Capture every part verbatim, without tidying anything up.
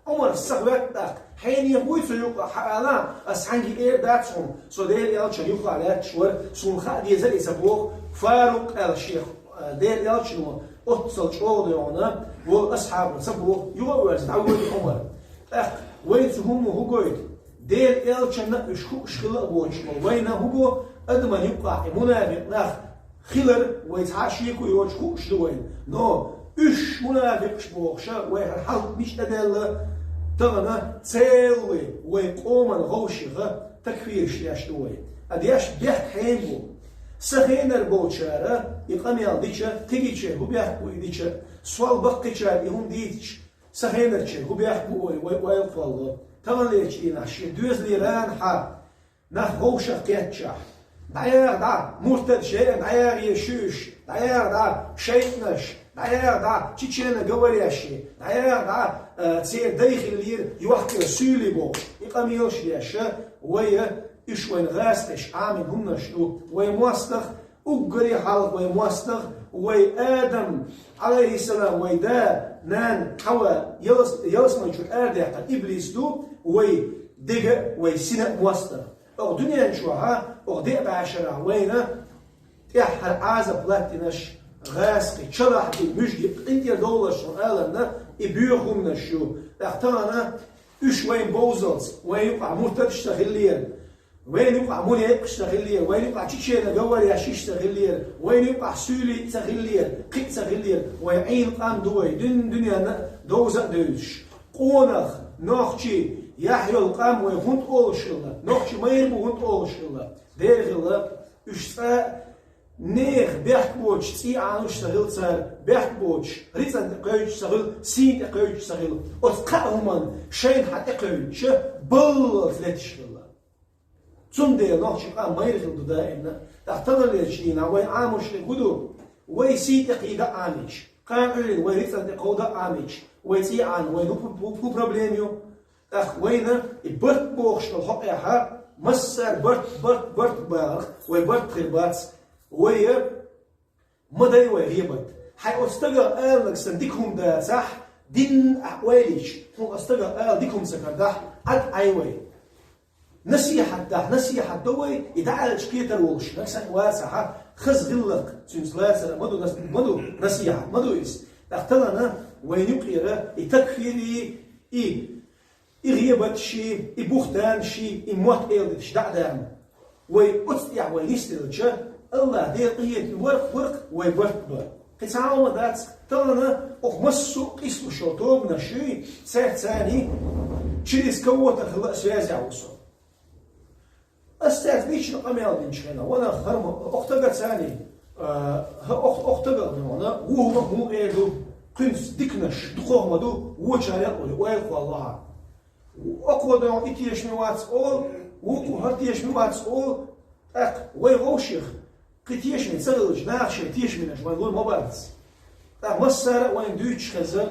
Ӏумар сагӀветтах, хьенех вуй цу юкъа хьаала, ас хьанги эр дац хьуна, со Дела элчан юххе лаьтташ вар, суна хаа дезар и ца боху, Фарукъ аьлла шех, а, Дела элчано оццал чӀогӀа дойгӀна, волу асхьабо ца боху, юха а верза, дӀавоьду Ӏумар. ТӀаккха вай цу хӀумма хӀу гойту? Дела элчанна уьш хууш хила а боцуш болу вайна хӀу го, адаман юккъахь и мунафикъ нах хилар вай цхьа а шеко йоцуш хууш ду вайна. Но уьш мунафикъаш бохуша, вай хӀара хьал мича тӀедаьлла, тахана церан вай къоман гӀовшеха такфираш деш ду вай. А деш бехк хьенан бу? Сан хенара болчара и къамел дича, кхигича хӀу бехк бу и дича, сол баккхичара и хӀума дийцича, сан хенарчий хӀу бехк бу ой, вай ойла кхолло. Таханлерчу дийнахь шен доьзале рана хьа, нах вовшах кхетчахь. ДӀаяха дӀа, муртадаш, дӀаяха еш уьш, дӀаяха дӀа, шайтӀанаш, дӀаяха дӀа, чеченоговорящие, дӀаяха дӀа, э, церан дай хиллера, йохкира суьйлий бохуш. И къамелаш деш, вай, уьш вайн гӀазкхиш Ӏамин хӀуманаш ду, вай мостагӀ, уггаре хьалха вай мостагӀ, вай Адам, Ӏалайхиссалам, вай да, нана Хьава, ялс-, ялсамани чуьра арадаьккхина иблис ду, вай дега а, вай сина а мостагӀ. Оха дуьнен чохьа, оха деа бӀешарахь вайна тӀаьххьара Ӏазап латтинарш, гӀазкхи, чалахь бен, муьжги къинтӀера довларш хьуна аларна, и боьха хӀуманаш ю. ТӀаккха тахана уьш вайн бовзалц, вайн юкъахь муртадаш ца хиллера, вайн юкъахь мунепкъаш ца хиллера, вайн юкъахь чеченоговорящиш ца хиллера, вайн юкъахь суьйлий ца хиллера, кхин а ца хиллера, вай Ӏийна къам ду вай, дуьн-, дуьненна а довза а девзаш. Къонах, нохчий, яхь йолу къам вай хӀунда олуш хилла, нохчий майра бу хӀунда олуш хилла? Дера хилла, уьш цкъа а нехан бехк боцуш цӀий Ӏануш ца хилла цара, бехк боцуш, рицкъан тӀе кхевдаш ца хилла, сийна тӀе кхевдаш ца хилла. Оцу кхаа хӀуманна шайна хьан тӀе кхевдича, баллалц леташ хилла. Цундела нохчийн къам майра хилла ду даимна. ТӀаккха таханлерчу дийнахь вайн Ӏамош дерг хӀун ду? Вай сий тӀе кхийда а Ӏамийча, кхана Ӏуьйранна вай рицкъан тӀе кховда а Ӏамийча, вай цӀий Ӏанна вайна хӀун, хӀун, хӀун проблема ю? ТӀаккха вайна и барт бохуш долу хьокъехьа, массара барт, барт, барт бахарх, вай барт хир бац. Вай ма дай вай гӀебат. Хьайн оцу стага аланаг сан дика хӀума дацахь, дин а ойла йича, хьуна оцу стага ала дика хӀума ца кардахь, Ӏад Ӏай вай. Насихьат дахь, насихьат до вай, и дӀааьллачу кхетар волуш, нагахь санна вацахьа, хаза гӀиллакх, цуьнца лацар а ма ду, нас-, ма ду, насихьат ма ду иза. ТӀаккха тахана вайн юкъера и такфирий, и, и гӀебаташий, и бухтанаший, и мотт-эладиташ дӀа а даьхна. Вай оцу тӀехь вай нисделча, АллахӀ Дела къинхетаме варх-варх вай барт бан. Кхин цхьа хӀума дац, тахана оха массо а къийсалуш йолу тобанаш юй, цаьрца царний через кого-то хилла а связь ву со. Ас цаьрца личный къамел динчу хенахь, ванах хӀара ма, оха тага царний, а, хӀа, оха, оха тага а вуьгӀна, вухана хӀун эр ду, кхуьнца диканаш дукхох ма ду, вочара а ойла кхоллахьа. Окхо догӀу и тешаме вац олу, вукхо хӀара тешаме вац олу, тӀаккха вай вовшех кхин тешаме ца хилча, наха шайн тешаменаш вайн лур ма бац. ТӀаккха массара а вайна дуьйцуш хеза,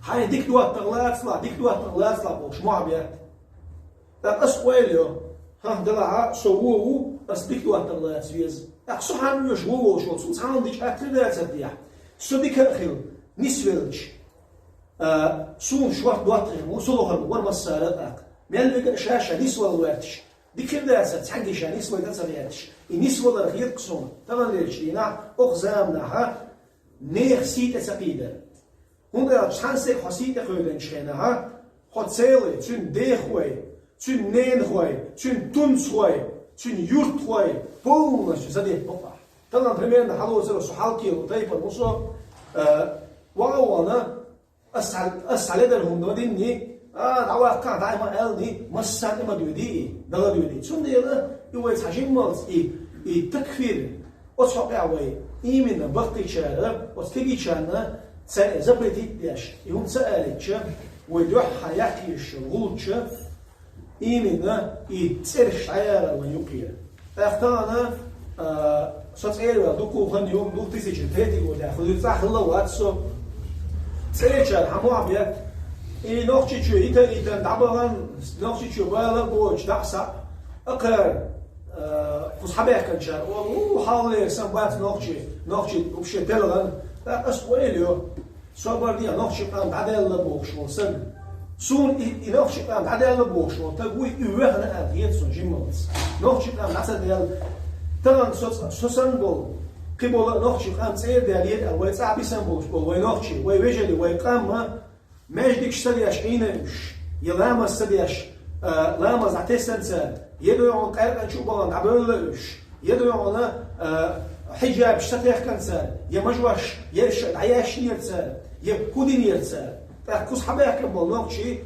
хьайн дика доттагӀа лацалахь, дика доттагӀа лацалахь бохуш мохь бетта. ТӀаккха ас ойла йо, хӀан, делахьа, со вон ву, ас дика доттагӀа лаца веза. ТӀаккха со хьан оьшу вон волуш волу, цунна цхьа хӀума дича атта хир дацара техьа. Со дика а хила, нисвелча, а, суна шорта доттагӀий ву, со лохар ма вара массара а тӀаккха. Мел вега а ша-ша нисвала лоьтташ, дика хир дацара, цхьаьнгге ша нисвала ца гӀерташ. И нисвалар хетта суна, таханлерчу дийнахь, окху заманахьа, нехан сий тӀе ца кхийдар. ХӀунда аьлча цхьана стеган хьо сий тӀе кхевдинчу хенахьа, хьо целый, цуьнан дехой, цуьнан ненахой, цуьнан тунцхой, цуьнан юьртахой полностью задетта бу ахь. Тахана примерно хьалоцура со хьалкхело тайпана ву со, а, ваха а вахана, ас цхьа, ас цхьа ледар хӀума ма динний, а, дӀаваккхахьа, дӀа ма аьллий, массарна а ма доьдий, дала доьдий. Цундела и вай цхьа жиммалц и, и такфир, оцу хьокъехь вай, именно баккхийчара, оцу кегийчарна цаьрга запретить деш, и хӀума ца алийтича, вай дуьххьара яккха езаш йолу гӀулча, именно и цӀераш дӀаяла вайн юкъера. ТӀаккха тахана, а, со цӀера ваьлла дуккха а хан ю, две тысячи третий годехь, хӀуьлуьр цӀахь хилла вац со. ЦӀерачара хьан мохь бетта, и Нохчийчоь йита а йитина, дӀабахана, Нохчийчоь бала а боцуш, дӀа а схьа а кхара, а, кхуза хьабаьхкинчара олу, у, хьалхалера сан бац нохчий, нохчий вообще телхана. ТӀаккха ас ойла йо, Собар де, нохчий къам дӀадаьлла бохуш волу саг. Суна и, и нохчий къам дӀадаьлла бохуш волу таг вуй, и вехна аьлла хета суна жиммалц. Нохчий къам дӀа ца даьлла, тахана со, со санна болу, кхин болу а нохчий къам цӀера даьлла ера аьлла, вай цӀахь бисина болуш болу вай нохчий, вай вежарий, вай къам ма, маьждигаш ца деш Ӏийна уьш, я ламаз ца деш, а, ламаз дӀатесна цара, я догӀун къаьркъан чу а бахана дӀабевлла уьш, я догӀун, а, хьиджабаш ца техкана цара, я мажош, я ша дӀаяьшнера цара, я хӀун динера цара. ТӀаккха кхуза хьабаьхкина болу нохчий,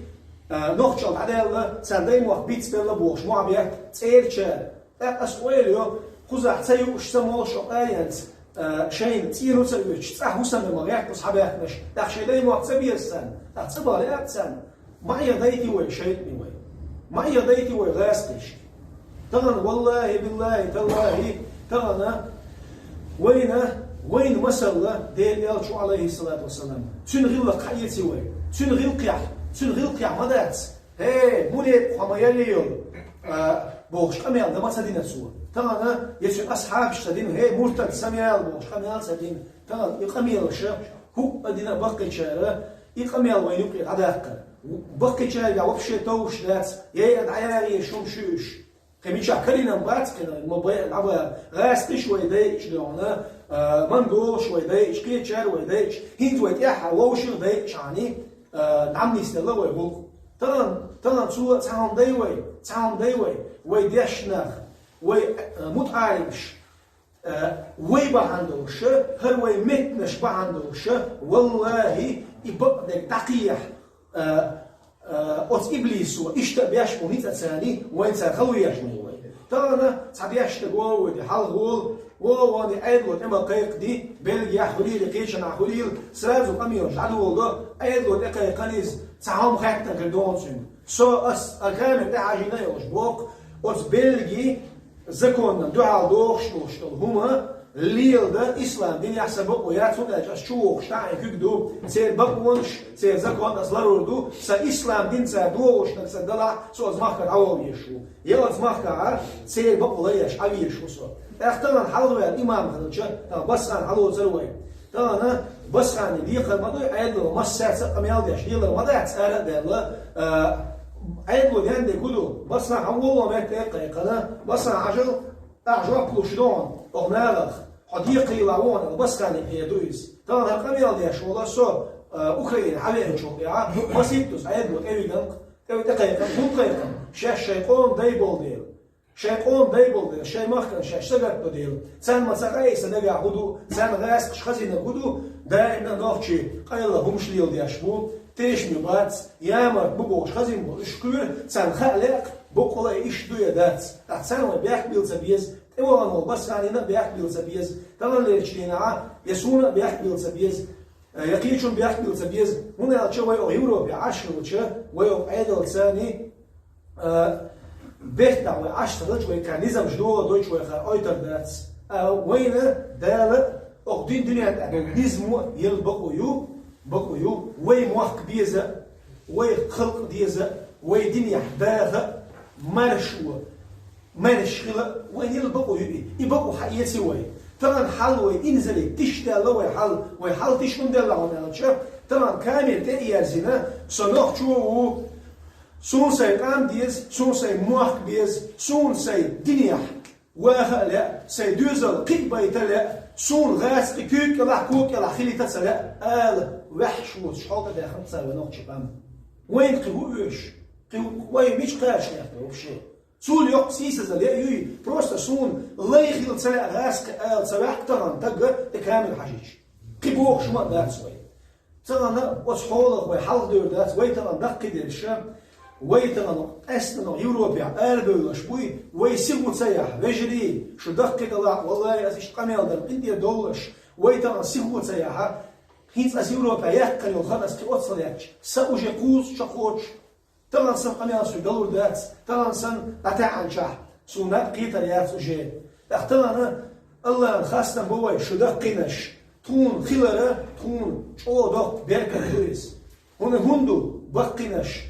а, нохчалла дӀадаьлла, царна даймохк бицбелла бохуш, мохь бетта цӀерачара. ТӀаккха ас ойла йо, кхузахь ца юуш, ца молуш шо къаянца, а, шайна цӀено ца оьцуш, цӀахь хӀусамна ма гӀерташ хьабаьхкинарш, тӀаккха шайн даймохк ца беза царна, тӀаккха цӀа бахьа лаьа царна. Ма Ӏехадайти вай, шайтӀани вай. Ма Ӏехадайти вай гӀазкхиш. Тахана, валлахӀи, биллахӀи, таллахӀи, тахана вайна, вайна масалла Делан элчано, Ӏалайхи салату вассалам. Цуьнан гӀиллакх хьаэци вай. Цуьнан гӀиллакхехь, цуьнан гӀиллакхехь ма дац. ХӀей, мунепакъ хьо ма яллий йолу, а, бохуш къамел дан ма ца дина цо. Тахана я цуьнан асхьабаш ца дина, хӀей, муртад, самаяла бохуш къамел ца дина. Тахана и къамелаша хӀуъа дина баккхийчара, и къамел вайн юкъе дӀадаккхара. Баккхийчаьрга вообще товш дац, я дӀаягӀийша хӀума шуьйш. Кхин мичахь карийнан бац кхин, ма бай, дӀабара. ГӀазкхиш вай дайча догӀна, а, монголаш вай дайча, кхечара вай дайча, хӀинца вай тӀаьххьара вовшах дайча хьани, а, дӀа ма нисделла вай гӀуллакх. Тахана, тахана цо цхьа хӀума дай вай, цхьа хӀума дай вай, вай дешна нах, вай, а, мутаӀалимаш, а, вай бахьана долуша, хӀара вай меттанаш бахьана долуша, валлахӀи, и бакъдерг дӀакхехьа, а, а, оцу иблисо иштта а беш бу ницкъаца царна, вайн цара хало еш ма ю вай. Тахана цхьа беш стаг вогӀу вай де, хьалха волу, вогӀу вани Ӏедало тӀе ма кхайкхади, Бельгехь хуьлийла, кхечанхьа хуьлийла, сразу къамелаш дӀадоло, Ӏедало тӀе кхайкхана иза, цхьа хӀума хаьттина хир догӀу цуьнга. Со ас а камера тӀе хьажийна а йолуш боху, оцу Бельги законна дуьхьал дохуш долуш долу хӀума леладан ислам динехь сан бакъо яц, хӀунда аьлча ас чу вогӀуш таӀийна куьг ду, церан бакъонаш, церан закон ас ларур ду, сан ислам дин цара догӀушнаг сан далахь, со оцу махкара дӀавала везаш ву. Я оцу махкахьа церан бакъо ларъеш Ӏа везаш ву со. ТӀаккха тахана хьалхаваьлла имам хилча, тахана Басхан хьалоцура вай. Тахана Басхане декхар ма ду, Ӏедало массаьрца а къамел деш, лелар ма дац, ара а даьлла, а, Ӏедало ден де гу ду, Басхан хьан волло метта а кхайкхана, Басхан хьажал, ахьа жоп луш ду хьуна, оха нагах, хьо декхарийлахь ву хьуна, Басхане кхе ду иза. Тахана хӀара къамел деш волу со, а, Украина хьавеанчул тӀаьхьа, маситтаза Ӏедало тӀевиган, тӀе, тӀе кхайкхана, хӀун кхайкхана, шаьш шайн къоман дай болу дела. Шайн къоман дай болу дела, шайн махкана шаьш сагатдо дела, царна ма ца къайса дагахь хӀун ду, царна гӀазкхаша хазина хӀун ду, даимна нохчий къайла хӀумаш леладеш бу, тешаме бац, ямарт бу бохуш хазина бу, уьш кхоьру, царна хаа лаьа, бакъволу а иштта ду я дац. Ткъа царна вай бехк билла ца беза, тӀевахана волу Басханина а бехк билла ца беза, таханлерчу дийнахьа я суна а бехк билла ца беза. Э, я кхечунна бехк билла ца беза, хӀунда аьлча вай оха Европе Ӏаш хилча, вай оха Ӏедалца царний, э, бертахь вай Ӏаш ца хилча, вай кхара низамаш догӀа дойтуш вай хьа ойтар дац. А вайна Дала оха дин дуьнен тӀехь долу низамо а елла бакъо ю, бакъо ю, вай мохк беза, вай халкъ деза, вай динехь даха, маршо, марш хила, вайн ил бакъо ю и. И бакъо хьаэци вай. Тахана хьал вай инзаре тиша даьлла вай хьал, вай хьал тиша хӀунда даьлла хьуна аьлча, тахана камера тӀе а ерзина, со нохчо ву, суна сайн къам деза, суна сайн мохк беза, суна сайн динехь ваха а лаьа, сайн доьзал кхин а байта лаьа, суна гӀазкхи куьйга кӀелахь, кога кӀелахь хилийта ца лаьа, ала, ваьхьаш воцуш хьалта даьхна цара вай нохчи къам. Вайна кхин хӀун оьшу? Кхин вай мича кхачанехь вообще? Цул йоккха сийсазалла я юй, просто суна лай хила ца лаьа гӀазкхи ала ца ваьхка тахана тагга тӀе камера хьажийча. Кхин бохуш ма а дац вай. Тахана оцу хьолах вай хьалхадевр дац, вай тахана даккхийдерша, вай тахана къаьсттина Европехь арабевллаш буй, вай сихо ца яхь, вежарий, шу даккхийдалахь, валлахӀи, аса иштта къамел дар къинтӀера довлаш, вай тахана сихо ца яхь, хӀинца аса Европехь яьккхина йолу хан аса кхин оццал яьккхича, сан уже кхузткъа шо кхочуш, тахана сан къамел суй далур дац, тахана сан дӀатаьӀанчохь суна наб кхетар яц уже. ТӀаккха тахана Аллахьан хастам бо вай, шу даккхийнарш, тхуна хилара, тхуна чӀогӀа доккха беркат ду иза. ХӀунда хӀунда ду баккхийнарш,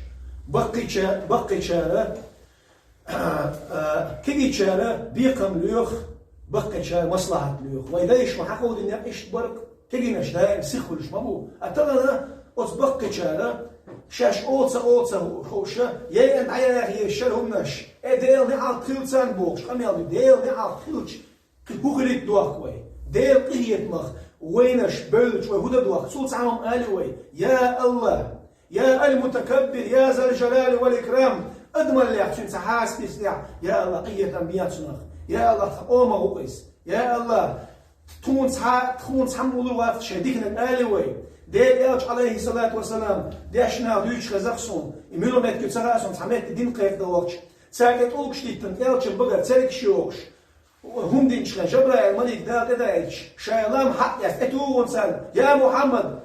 баккхийча-, баккхийчара, а, кегийчара бекхам лоьху, баккхийчара маслахьат лоьху. Вай дайша ма хьакъал дина иштта баркъ, Дегнаш даим сиха хуьлуш ма бу. А тахана оцу баккхийчара шаьш олу ца, олу ца хууш, яйъан дӀаяхьа еза шара хӀуманаш, э, Делан неӀалт хилла царна бохуш, къамел ду, Делан неӀалт хилча, кхин хӀун хилийта дохку вай? Делан къинхетамах вайнаш бевлча, вай хӀун дан дохку? Цул цхьа хӀума али вай: «Я АллахӀ, я Аль-Мутакаббир, я Зал-Жалали вал-Икрам», адамаллех цуьнан ца хьасабисинехь: «Я АллахӀ, къинхетам бе цунах. Я АллахӀ, тхан къомах ву иза. Я АллахӀ, тхуна цхьа, тхуна цхьамма лур вац шайн диканиг», али вай. Делан элча, Ӏалайхиссалату вассалам, дешнах дуьйцуш хеза-кх суна, и муьлха меттиг ю ца хаьа суна, цхьа меттиг дин кхайкхадалча, цаьрга тӀулгаш диттина, элчан багара цергаш йохуш, хӀума динчу хенахь Жабраил малик Дала тӀедаийтича, шайн лам хьаъ эцна, тӀетухуш царна: «Я Мухьаммад,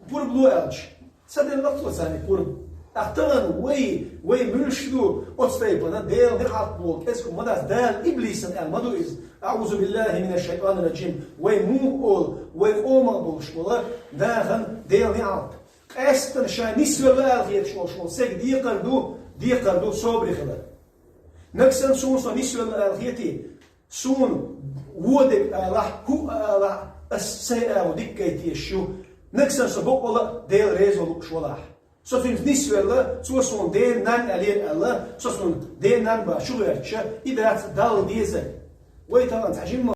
пурба ло», аьлча, ца делла-кх цо царна пурба. ТӀаккха тахана вай, вай муьлш ду оцу тайпана Делан неӀалт боху кӀезиг хӀума ма дац, Дала иблисан аьлла ма ду иза. АӀузу биллахӀи минаш-шайтӀанир-раджим. Вай муха олу, вай къомах болуш болу нахана Делан неӀалт? Къаьсттина ша нисвелла аьлла хеташ волуш волу стеган декхар ду, декхар ду собаре хилар. Нагахь санна суна со нисвелла аьлла хетий, суна вон дерг алахь, хӀуъа алахь, ас сайн агӀо дика гайтеш ю. Нагахь санна со бакъволу а Дела реза лууш валахь. Со цуьнца нисвелла, цо суна ден-нан аьллера аьлла, со цунна ден-нан бан чу гӀерташ, и дац Далла дезар. Вай тахана цхьа жимма